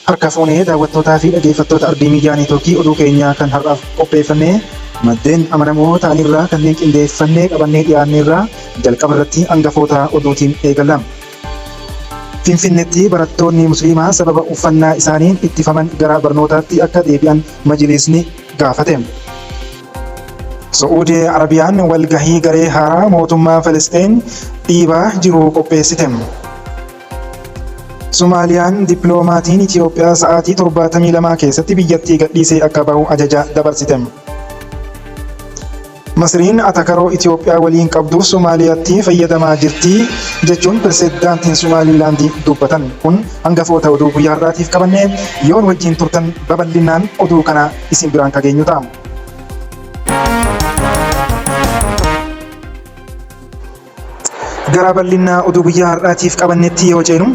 Harka fuunee daawwattootaa fi dhaggeeffattoota Ardii Miidiyaa Neetwoorkii, oduu keenya kan har'aaf qopheeffannee maddeen amanamoo ta'anirraa kanneen qindeeffannee qabannee dhiyaanneerraa jalqaba irratti hangafoota oduutiin eegalla. Finfinneetti barattoonni Musliimaa sababa uffannaa isaaniin ittifaman gara barnootaatti akka deebi'an Majliisni gaafate. Su'uudii Arabiyaan walgahii garee haaraa mootummaa Filisxeen dhiibaa jiru qopheessite. Somaaliyaan dippiloomaatiin Itiyoophiyaa sa'aatii 72 keessatti biyyattii gadhiisee akka bahu ajaja dabarsite. Masriin atakaroo Itiyoophiyaa waliin qabduuf Somaaliyaatti fayyadamaa jirti jechuun pirezidaantiin Somaalilaand dubbatan. Kun hangafoota oduu guyyaa har'aatiif qabannee yoon wajjin turtan babal'inaan oduu kana isin biraan kageenyu ta'a. Gara bal'inaa oduu guyyaa har'aatiif qabannetti yoo ceenu,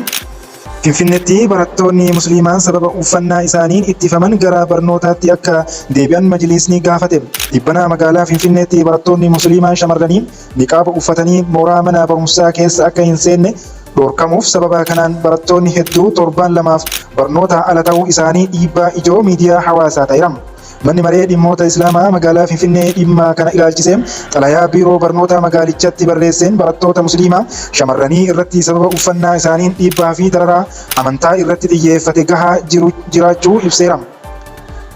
Finfinneetti barattoonni Musliimaa sababa uffannaa isaaniin ittifaman gara barnootaatti akka deebi'an Majliisni gaafate. Tibbana magaalaa Finfinneetti barattoonni Musliimaa shamarranii niqaaba uffatanii mooraa mana barumsaa keessa akka hin seenne dhorkamuuf, sababa kanaan barattoonni hedduu torbaan lamaaf barnoota ala ta'uu isaanii dhiibbaa ijoo miidiyaa hawaasaa ta'eera. Manni Maree Dhimmoota Islaamaa magaalaa Finfinnee dhimma kana ilaalchisee xalayaa biiroo barnootaa magaalichatti barreesseen, barattoota Musliimaa shamarranii irratti sababa uffannaa isaaniin dhiibbaa fi dararaa amantaa irratti xiyyeeffate gahaa jiru jiraachuu ibseera.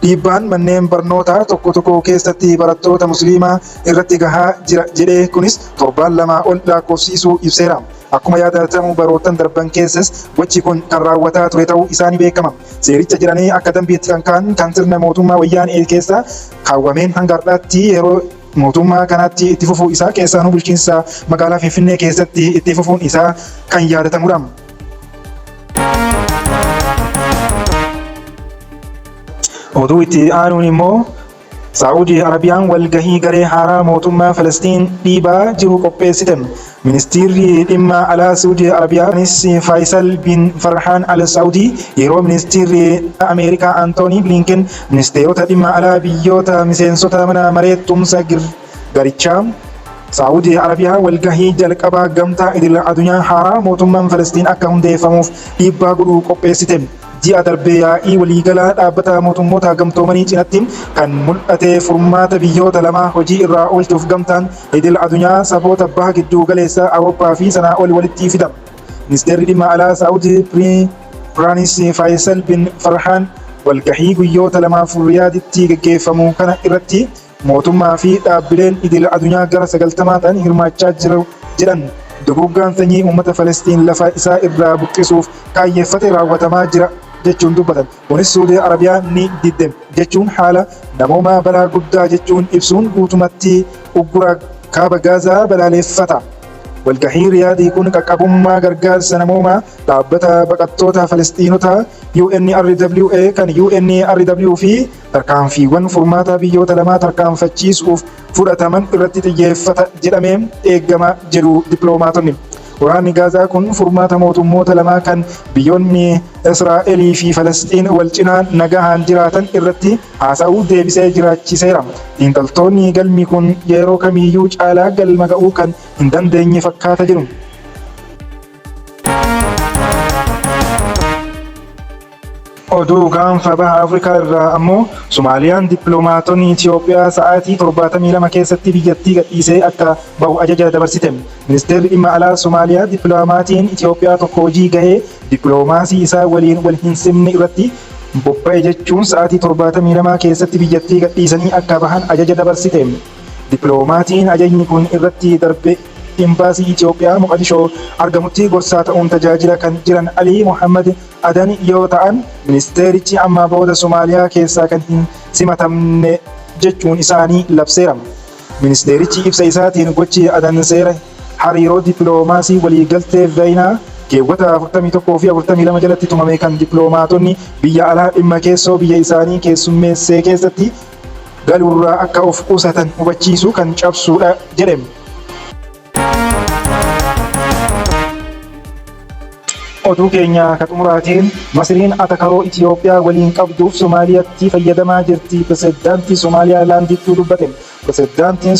Dhiibbaan manneen barnootaa tokko tokko keessatti barattoota Musliimaa irratti gahaa jira jedhee kunis torbaan lamaa ol lakkoofsiisuu ibseera. Akkuma yaadatamu, baroottan darban keessas gochi kun kan raawwataa ture ta'uu isaa ni beekama. Seericha jedhamee akka dambiitti kan ka'an kan sirna mootummaa Wayyaanee keessa kaawwameen hanga har'aatti yeroo mootummaa kanaatti itti fufuu isaa, keessaanuu bulchiinsa magaalaa Finfinnee keessatti itti fufuun isaa kan yaadatamudha. Oduu itti aanuun immoo, Saa'udii Arabiyaan walgahii garee haaraa mootummaa Falastiin dhiibaa jiru qopheessite. Ministiirri dhimma alaa Suudii Arabiyaa Faayisal bin Farhaan Al Saa'udii yeroo ministiirri Ameerikaa Antoonii Bilinken ministeerota dhimma alaa biyyoota miseensota mana maree tumsa garichaa, Saa'udii Arabiyaa walgahii jalqabaa gamtaa idil addunyaa haaraa mootummaan Falastiin akka hundeeffamuuf dhiibbaa godhu qopheessite. Ji'a darbe yaa'ii waliigalaa Dhaabbata Mootummoota Gamtoomanii cinatti kan mul'ate furmaata biyyoota lamaa hojii irraa oolchuuf gamtaan idil addunyaa saboota Baha Gidduu Galeessaa, Awurooppaa fi sanaa ol walitti fida. Ministeerri dhimma alaa Saa'udii Piriinis Faayisal bin Farhaan walgahii guyyoota lamaaf Riyaaditti gaggeeffamu kana irratti mootummaa fi dhaabbileen idil addunyaa gara 90 ta'an hirmaachaa jiru jedhan. Duguuggaan sanyii uummata Falastiin lafa isaa irraa buqqisuuf kaayyeeffate raawwatamaa jira jechuun dubbatan. Kunis Suudii Arabiyaa ni didde jechuun haala namoomaa balaa guddaa jechuun ibsuun guutumatti uggura kaaba Gaazaa balaaleeffata. Walgahiin Riyaadii kun qaqqabummaa gargaarsa namoomaa dhaabbata baqattoota Falasxiinotaa UNRWA kan UNRW fi tarkaanfiiwwan furmaata biyyoota lamaa tarkaanfachiisuuf fudhataman irratti xiyyeeffata jedhamee eegama jedhu dippiloomaatonni. Waraanni Gaazaa kun furmaata mootummoota lamaa kan biyyoonni Israa'elii fi Falasxiin wal cinaa nagahaan jiraatan irratti haasa'uu deebisee jiraachiseera. Xiinxaltoonni galmi kun yeroo kamiiyyuu caalaa galma ga'uu kan hin dandeenye fakkaata jedhu. Oduu gaanfa baha Afrikaa irraa ammoo, Somaaliyaan dippiloomaatonni Itiyoophiyaa sa'aatii 72 keessatti biyyattii gadhiisee akka bahu ajaja dabarsite. Ministeerri dhimma alaa Somaaliyaa dippiloomaatiin Itiyoophiyaa tokko hojii gahee dippiloomaasii isaa waliin wal hin simne irratti bobba'e jechuun sa'aatii 72 keessatti biyyattii gadhiisanii akka bahan ajaja dabarsite. Dippiloomaatiin ajajni kun irratti darbe Imbaasii Itiyoophiyaa Moqadishoo argamutti gorsaa ta'uun tajaajila kan jiran Alii Mohaammad Adan yoo ta'an, ministeerichi amma booda Somaaliyaa keessaa kan hin simatamne jechuun isaanii labseera. Ministeerichi ibsa isaatiin gochi Adan seera hariiroo dippiloomaasii waliigaltee Veenaa keewwata 41 fi 42 jalatti tumame kan dippiloomaatonni biyya alaa dhimma keessoo biyya isaanii keessummeessee keessatti galuurraa akka of qusatan hubachiisu kan cabsuudha jedhe. Oduu keenya ka xumuraatiin, Masriin atakaroo Itiyoophiyaa waliin qabduuf Somaaliyaatti fayyadamaa jirti Pirezidaantii Somaaliyaalaandittu dubbate. Pirezidaantiin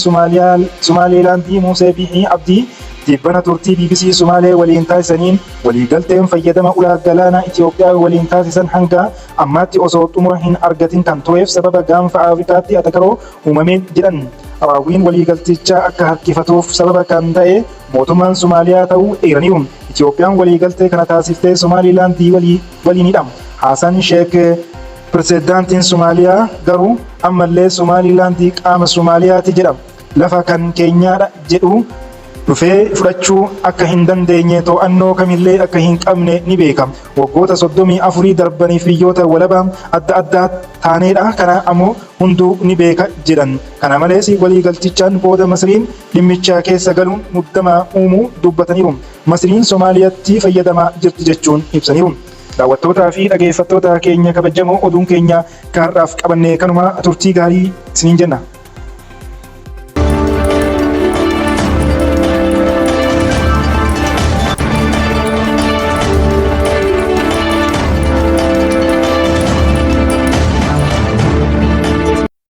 Somaaliyaalaandii Muusee Biihii Abdii Tibbana turtii bbc Sumaalee waliin taasisaniin waliigalteen fayyadama ulaa galaanaa Itiyoophiyaa waliin taasisan hanga ammaatti osoo xumura hin argatin kan tureef sababa Gaanfa Afrikaatti atakaroo uumameen jedhan. Raawwiin waliigaltichaa akka harkifatuuf sababa kan ta'e mootummaan Somaaliyaa ta'uu eeraniiru. Itiyoophiyaan waliigaltee kana taasiftee Somaaliilaandii waliinidha. Haasan Sheek Pirsedaantiin Somaaliyaa garuu ammallee Somaaliilaandii qaama Somaaliyaati jedha. Lafa kan keenyaadha jedhu dhufee fudhachuu akka hin dandeenye to'annoo kamillee akka hin qabne ni beeka. Waggoota 34 darbaniif biyyoota walaba adda addaa taaneedha kana ammoo hunduu ni beeka jedhan. Kana malees waliigaltichaan booda Masriin dhimmicha keessa galuun muddama uumuu dubbataniiru. Masriin Somaaliyaatti fayyadamaa jirti jechuun ibsaniiru. Daawwattootaa fi dhageeffattoota keenya kabajamoo oduun keenya ka har'aaf qabanne kanuma turtii gaarii isiniin jenna.